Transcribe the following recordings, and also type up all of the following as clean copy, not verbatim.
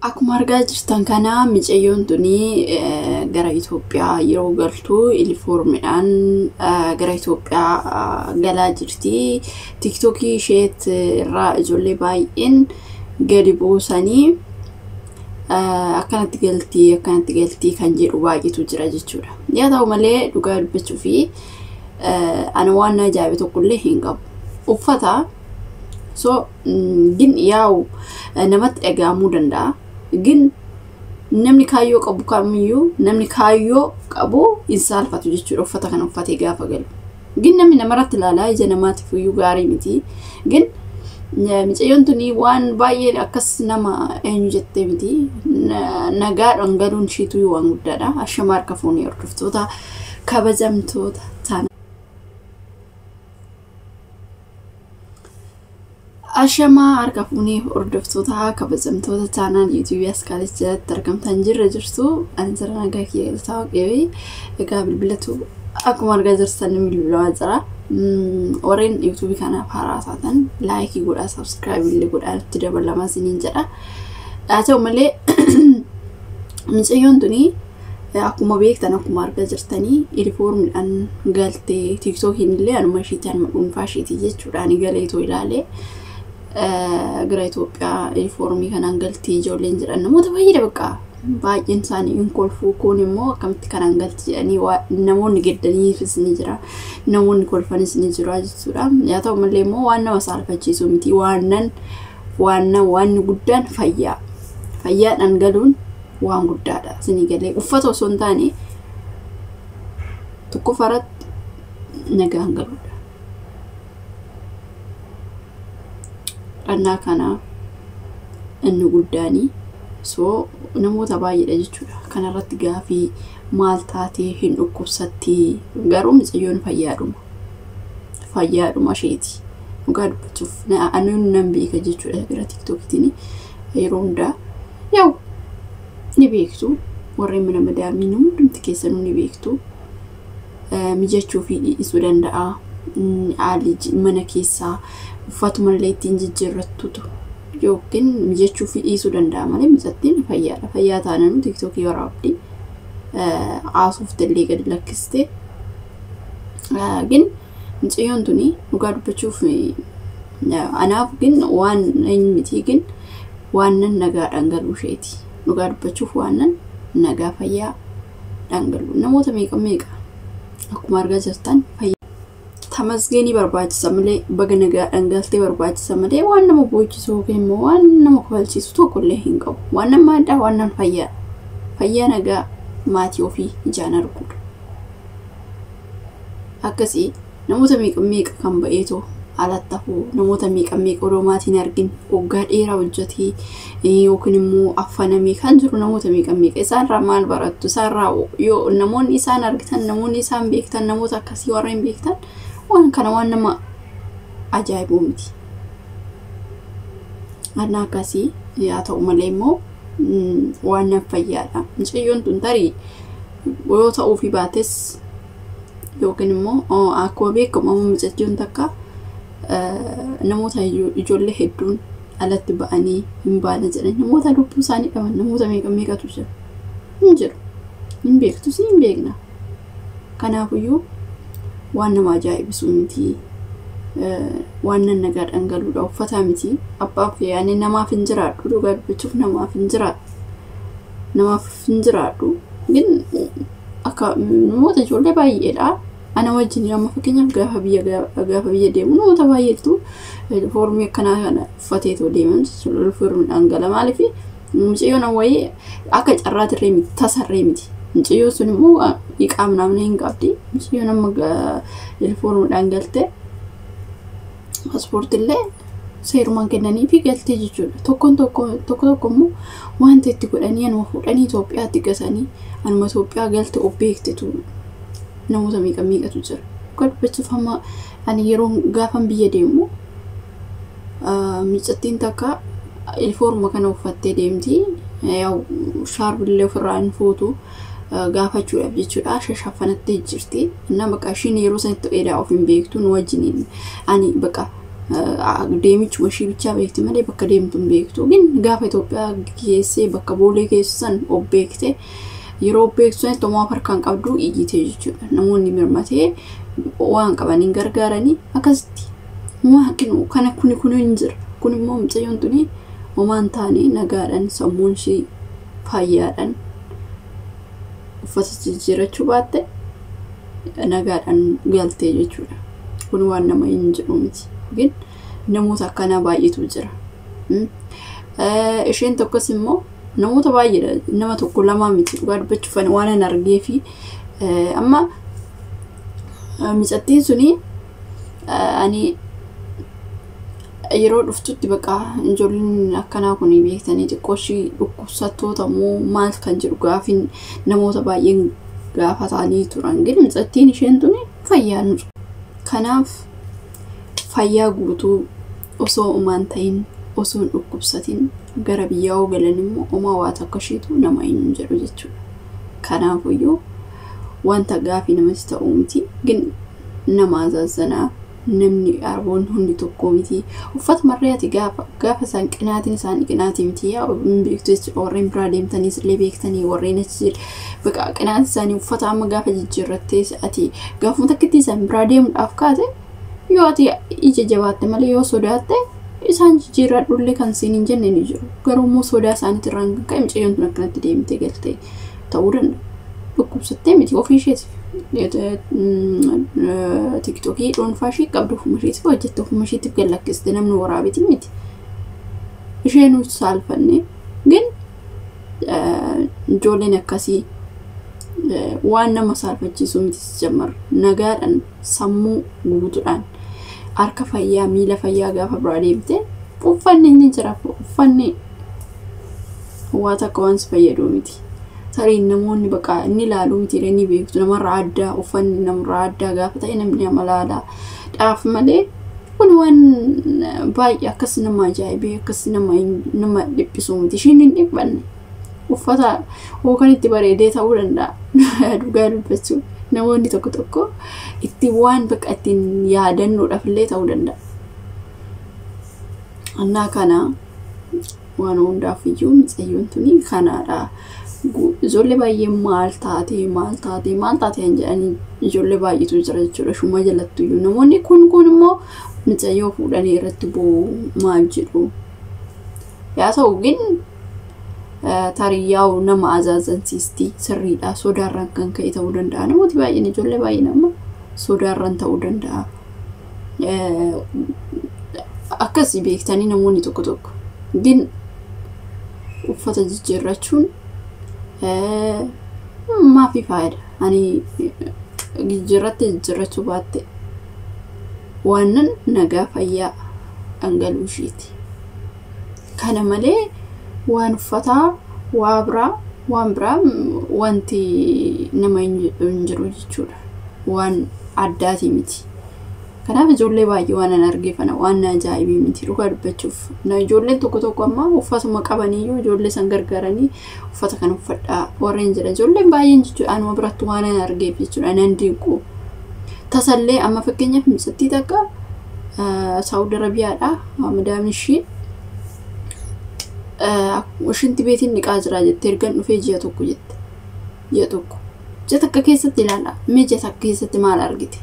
Akkuma argaa jirtan kana micayyoon tuni gara Itoophiyaa yeroo galtu ilifoormiidhaan gara Itoophiyaa galaa jirti. Tiktookii isheet irraa ijoollee baay'een gadi buusanii akkanatti galtii akkanatti galtii kan jedhu baay'eetu jira jechuudha. Yaa ta'u malee dhugaa dubbachuu fi ana waan na ajaa'ibe tokkollee hin qabu. Uffata so gin yaa'u namatti dhaga'amuu danda'a. Gin namni kaayyoo qabu kamiyyuu namni kaayyoo qabu hin saalfatu jechuudha uffata kana uffatee gaafa galu. Gin namni namarratti ilaalaa ija namaatiif iyyuu gaarii miti. Gin micayyoon tuni waan baay'ee akkas nama eenyu jettee miti. Nagaadhaan galuun isheetu waan guddaadha. Ashama harka fuunee hordoftoota kabajamtoota tana. Ashamaa harka fuunee hordoftoota kabajamtoota chaanaal yuutuubii Askaalis jalatti argamtan jirra jirtu. Ani jira nagaa kiyya galataa waaqayyoo. Egaa bilbilatu akkuma argaa jirtan bilbilamaa jira. Warreen yuutuubii kanaaf haaraa taatan laayikii godhaa, sabskiraayib illee godhaa itti dabalamaa isiniin jedha. Haa ta'u malee micayyoon tuni akkuma beektan akkuma argaa jirtanii ilifoormiidhaan galtee tiiktookiin illee anuma isheetii anuma dhuunfaa isheetii jechuudha. Ani galeetoo ilaalee gara Itoophiyaa ilifoormii kanaan galtii ijoolleen jedhan namoota baay'eedha bakka baay'een isaanii hin kolfuu kun immoo akkamitti kanaan galti jedhanii namoonni gaddaniifis ni jira namoonni kolfanis ni jira jechuudha. Yaa ta'u malee immoo waan nama saalfachiisu miti waannan waannan waan guddaan fayyaa fayyaadhaan galuun waan guddaadha. Isinii galee uffata osoo hin taane tokkoffaratti nagaan galuudha. Dhannaa kana inni guddaanii soo namoota baay'eedha jechuudha. Kanarratti gaafii maal taatee hin dhukkubsatti garuu micayyoon fayyaadhuma. Fayyaadhuma isheeti. Dhugaa dubbachuuf ani nan beeka jechuudha gara tiktookitiin yeroo hundaa yaa'u ni beektu warreen mana madaamii hundumti keessanuu ni beektu. Mijachuu fi dhiisuu danda'a. Haalli mana keessaa uffatumallee ittiin jijjiirrattutu yookiin mijachuu fi dhiisuu danda'a malee micattiin fayyaadha. Fayyaa taanaan tiktookii waraabdi. Haasofte illee gadi lakkiste. Gin micayyoon tuni dhugaa dubbachuuf anaaf gin waan eenyu miti gin waan nan nagaadhaan galuu isheeti. Dhugaa dubbachuuf waan nan nagaa fayyaadhaan galu. Namoota meeqa meeqa akkuma argaa jirtan fayyaa. Tamasgeenii barbaachisa malee baga nagaadhaan galtee barbaachisa malee waan nama boochisu yookiin immoo waan nama kofalchiisu tokkollee hin qabu. Waan nama addaa waan nan fayyaa. Fayyaa nagaa maatii ofii ijaan arguudha. Akkasii namoota meeqa meeqa kan ba'eetoo alatti hafuu namoota meeqa meeqa odoo maatiin argin waggaa dheeraa hojjetee yookiin immoo affanamee kan jiru namoota meeqa meeqa isaanirraa maal barattu isaanirraa yoo namoonni isaan argitan namoonni isaan beektan namoota akkasii warreen beektan waan kana waan nama ajaa'ibuu miti. Anna akkasii yaa ta'u malee immoo waan nan fayyaadha. Micayyoon tun tarii yoo ta'uufii baates yookiin immoo akkuma beekamu amma micayyoon takka namoota ijoollee hedduun alatti ba'anii hin baane jedhanii namoota lubbuu isaanii dhaban namoota meeqa meeqatu jira. Hin jiru. Hin beektus hin beekna. Kanaafiyyuu waan nama ajaa'ibsu miti. Waan nan nagaadhaan galuudha uffataa miti. Abbaaf yaani namaaf hin jiraadhu dhugaa dubbachuuf namaaf hin jiraadhu. Namaaf hin jiraadhu. Gin akka namoota ijoollee baay'eedha. Ana wajjin amma fakkeenyaaf gaafa biyya deemu namoota baay'eetu foormii akkanaa kana uffateetoo deeman jechuudha. Foormiidhaan gala maaliif mucayyoon wayii akka carraatirree miti tasarree miti. Mucayyoon sun immoo iqaa namni hin qabdi. Mucayyoon amma foormiidhaan galte paaspoortiillee seerumaan kennanii fi galtee jechuudha. Tokkoon tokko tokko immoo wanta itti godhanii anuma fuudhanii Itoophiyaatti gasanii anuma Itoophiyaa galte of beektetu namoota meeqa meeqatu jira. Dhugaa dubbachuuf amma ani yeroo gaafan biyya deemu micattiin takka ilifoorma kana uffattee deemti. Yaa'u shaarbillee ofirraa hin fuutu gaafachuudhaaf jechuudha. Shashafanattee jirti. Innaa bakka ishiin yeroo sanitti dheedaa of hin beektu nu wajjiniin ani bakka Deemichuma ishii bichaa beekti malee bakka deemtu hin beektu. Gin gaafa Itoophiyaa geessee bakka Boolee geessu san of beekte, yeroo of beektu sanitti homaa harkaan qabdu iyyitee jechuudha. Namoonni mirmatee waan qabaniin gargaaranii akkasitti homaa kana kuni kuni hin jira. Kun immoo mucayyoon tuni homaa hin taane, nagaadhaan sammuun ishii fayyaadhaan uffata jijjiirachuu baatte nagaadhaan galtee jechuudha. Kun waan nama hin jedhu miti. Gin namoota akkanaa baay'eetu jira. Isheen tokkos immoo namoota baay'eedha. Nama tokko lamaa miti, dhugaa dubbachuuf waan an argee fi amma micattiin suni ani yeroo dhuftutti bakka ijoolleen akkanaa kun beektanii xiqqoo ishii dhukkubsattoota moo maal kan jedhu gaafiin namoota baay'een gaafatanii turan. Gin micattiin isheen tuni fayyaa nu. Kanaaf fayyaa guutuu osoo homaan ta'in, osoo hin dhukkubsatin gara biyyaa galan immoo homaa waa takka isheetu nama hin jedhu jechuudha. Kanaafuyyuu wanta gaafii namatti ta'uu miti. Gin nama azazzanaa, namni arboon hundi tokko miti. Uffata marree ati gaafa isaan qinaatiin isaanii qinaatii miti, yaa hin beektu jechuudha. Warreen biraa deemtaniis illee beektanii warreen achi jira. Bakka qinaatiin isaanii uffata amma gaafa jijjiirrattee ati gaafuma takkitti isaan biraa deemuudhaaf kaate, yoo ati ija jabaatte malee, yoo sodaatte isaan jijjiirradhullee kan siin hin jenne ni jiru. Garuu immoo sodaa isaaniitti irraan kan ka'e mucayyoon tun akkanatti deemtee galtee ta'uu danda'a. Dhukkubsattee miti, ofii isheetiif TikTokii dhuunfaa ishee qabdu ofuma isheetiif hojjette, ofuma isheetiif gallakkiste, namni waraabeti miti. Isheenuu saalfanne. Gin ijoolleen akkasii waan nama saalfachiisuu miti jammar, nagaadhaan sammuu guutuudhaan harka fayyaa miila fayyaa gaafa biraa deemte uffanni ni jira, uffanni waa takka waan si fayyadu miti. Tarii namoonni bakka inni ilaaluu miti, ni beektu, namarraa addaa uffanni namarraa addaa gaafa ta'e namni nama ilaalaa dhaaf malee kun waan baay'ee akkas nama ajaa'ibee akkas nama dhiphisuu miti. Ishiin hin dhiphanne, uffata yookaan itti bareedee ta'uu danda'a. Dhugaa dubbachuu namoonni tokko tokko itti waan bakka ittiin yaadannoodhaaf illee ta'uu danda'a. Annaa kana waan hundaaf iyyuu mucayyoon tuni kanaadha. Ijoollee baay'ee maal taatee, maal taatee, maal taatee kan jedhanii ijoollee baay'eetu jira jechuudha. Shuma jalattu iyyuu namoonni kun immoo mucayyoo fuudhanii irratti bu'u maal jedhu. Yaa ta'u gin tarii yaa'u nama azaazansiisti, sirriidha, sodaarraan kan ka'e ta'uu danda'a. Namooti baay'een ijoollee baay'een amma sodaarraan ta'uu danda'a. Akkasii beektanii namoonni tokko tokko. Gin uffata jijjiirrachuun maafi faayida? Ani jijjiirratte jijjiirrachuu baatte waanan nagaa fayyaa dhangaluu isheeti. Kana malee waan uffataa waa biraa waan biraa wanti nama hin jiru jechuudha. Waan addaatii miti. Kanaaf ijoollee baay'ee waan an argee kana waan na ajaa'ibii miti dhugaa dubbachuuf. Ijoolleen tokko tokko amma uffatuma qabaniyyuu ijoollee san gargaaranii uffata kana uffadhaa warreen jedha. Ijoolleen baay'een jechuudha, anuma biratti waan an argeef jechuudha, nan dinqu. Tasallee amma fakkeenyaaf micattii takka Saawud Arabiyaadha. Madaamni ishii shinti beetiin dhiqaa jira jettee, ergan dhufee ji'a tokko jette. Ji'a tokko. Ji'a takka keessatti ilaala. Mee ji'a takka keessatti maal argite?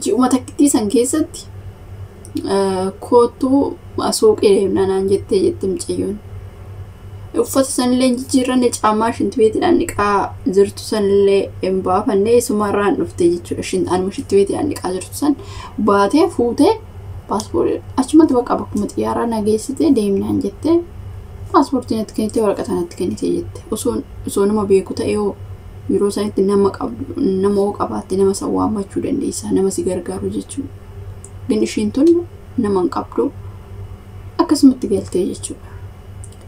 Ji'uma takkittii san keessatti koottuu suuqii deemna naan jettee jette mucayyoon. Uffata sanillee hin jijjiirranne, caamaa shinti beetiidhaan dhiqaa jirtu sanillee hin baafanne, isumarraan dhufte jechuudha. Anuma shinti beetiidhaan dhiqaa jirtu san baatee fuutee paaspoortii achumatti bakka bakkuma xiyyaaraa na geessite, deemnaan jettee paaspoortii natti kennite, waraqata natti kennite jette. Osoo nama beeku ta'e hoo, yeroo sanitti nama qabdu, nama hoo qabaatte nama san waammachuu dandeessa, nama si gargaaru jechuudha. Gin ishiin tun nama hin qabdu, akkasumatti galtee jechuudha.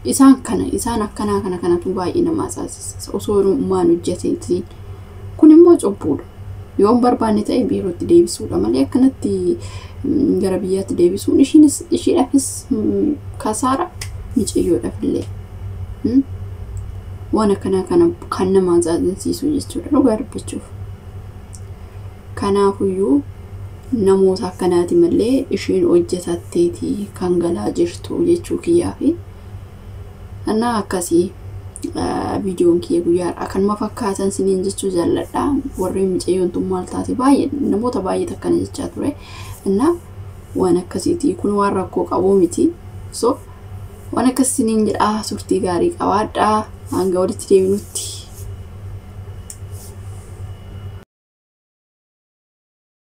Isaan kana isaan akkanaa kana kanatu baay'ee nama asaasisa. Osoo maan hojjetiin kun immoo cubbuudha. Yoo hin barbaanne ta'e biirootti deebisuudha malee akkanatti gara biyyaatti deebisuun ishiinis ishiidhaafis kasaara, miciyyoodhaaf illee. Waan akkanaa kana kan nama azaazansiisu jechuudha dhugaa dubbachuuf. Kanaafuyyuu Namoota akkanaati malee isheen hojjetatteeti kan galaa jirtu jechuu kiyyaafi. Annaa akkasii viidiyoon kiyya guyyaadha. Kanuma fakkaatan siniin jechuu jaalladha. Warreen mucayyoon tun maal taate baay'ee namoota baay'eetu akkana jechaa ture. Innaa waan akkasiiti kun waan rakkoo qabu miti. So waan akkas siniin jedhaa, turtii gaarii qabaadhaa. Hanga walitti deebinutti.